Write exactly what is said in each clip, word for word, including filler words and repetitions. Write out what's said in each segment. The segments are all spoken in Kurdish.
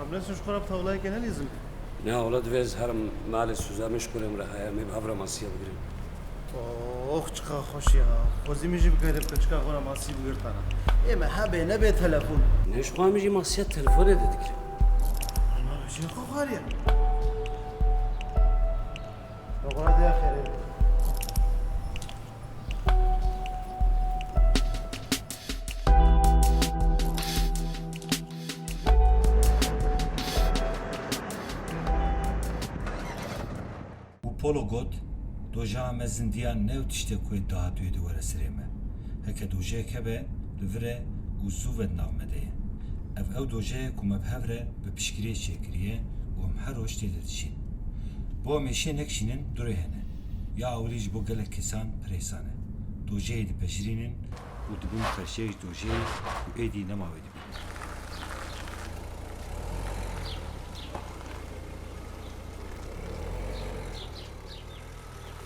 Em ne ji xwe re bi tawlayeke nelîzim. Ne, wela divê ez herim malê Sûza, me ji kurê min re heye, em ê bi hev re masiya bigirin. Ox, çiqa xweş ya. Xwezî min jî bigere bi keçika xwe re masî bigirtana. Ê me hebê nebê telefon. Ne, ji xwe min jî masiya telefonê de digirin. Ana, jê xwe xwariye. Xwara de xêrê. Û Polo got, Dojeha me zindiyan ne ew tişt e ku ê dahatûyê de were serê me. Heke dojeyek hebe, li vir e û zû ve di nav me de ye. Ev ew doje ye ku me bi hev re bi piştgiriyê çêkiriye û em her roj tê de dijîn. Bo em êşiyê nekişînin, du rê hene. Ya ewilî ji bo gelek kesan pir hêsan e. Dojeyê dipejirînin û dibin perçeyek ji dojeyê û êdî nema wê dibînin.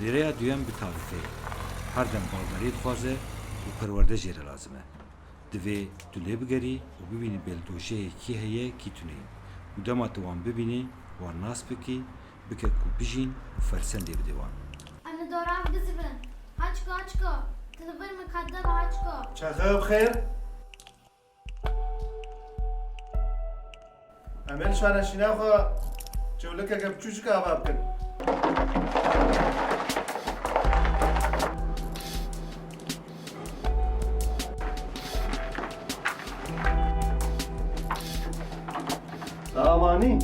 Rêreya duyem bi tarîfê ye. Her dem baldariyê dixwaze û perwerde jê re lazim e. Divê tu lê bigerî û bibînî bê li dojeyê kî heye, kî tune ye. Û dema tu wan bibînî, wan nas bikî, bike ku bijîn û fersendê bidê wan. Em li doran bizivin. Haçko, Haçko, tu li vir min qet de bi Haçko. Çaxev xêr. Em ê li şaneşîna xwe çewlikeke biçûçik ava bikin. Avanî.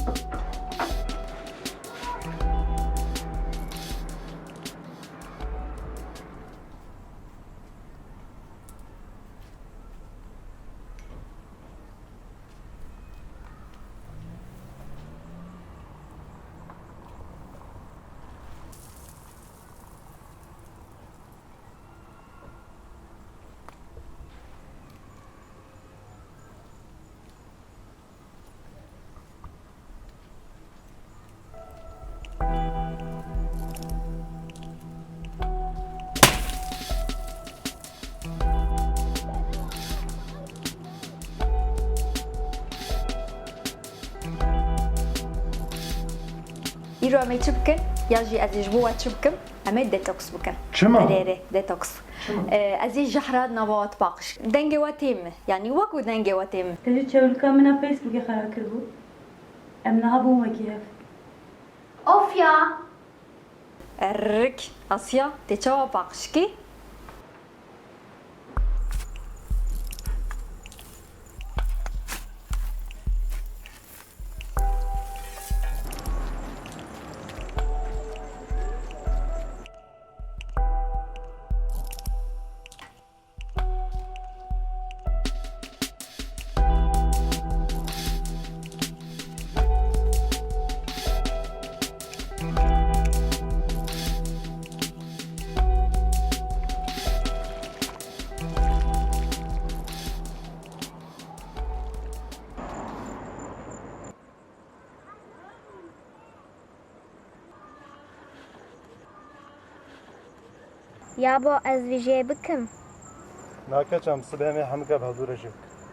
Îro em ê çi bikin? Ya jî ez ê ji bo we çi bikim? Em ê detoks bikin. Çima? Erê, erê, detoks. Çima? Ee, ez ê jehra nava we dipaqij. Dengê we tê min. Yanî wek ku dengê we tê min. Te ji çewlika min a Facebookê xera kiribû. Em niha bûn wekî hev. Of ya! Errik, Asya, tê çawa paqij kî? Yabo, ez vijê bikim? Na keç, em sibê em ê hemike bi hevdû re jê bikin.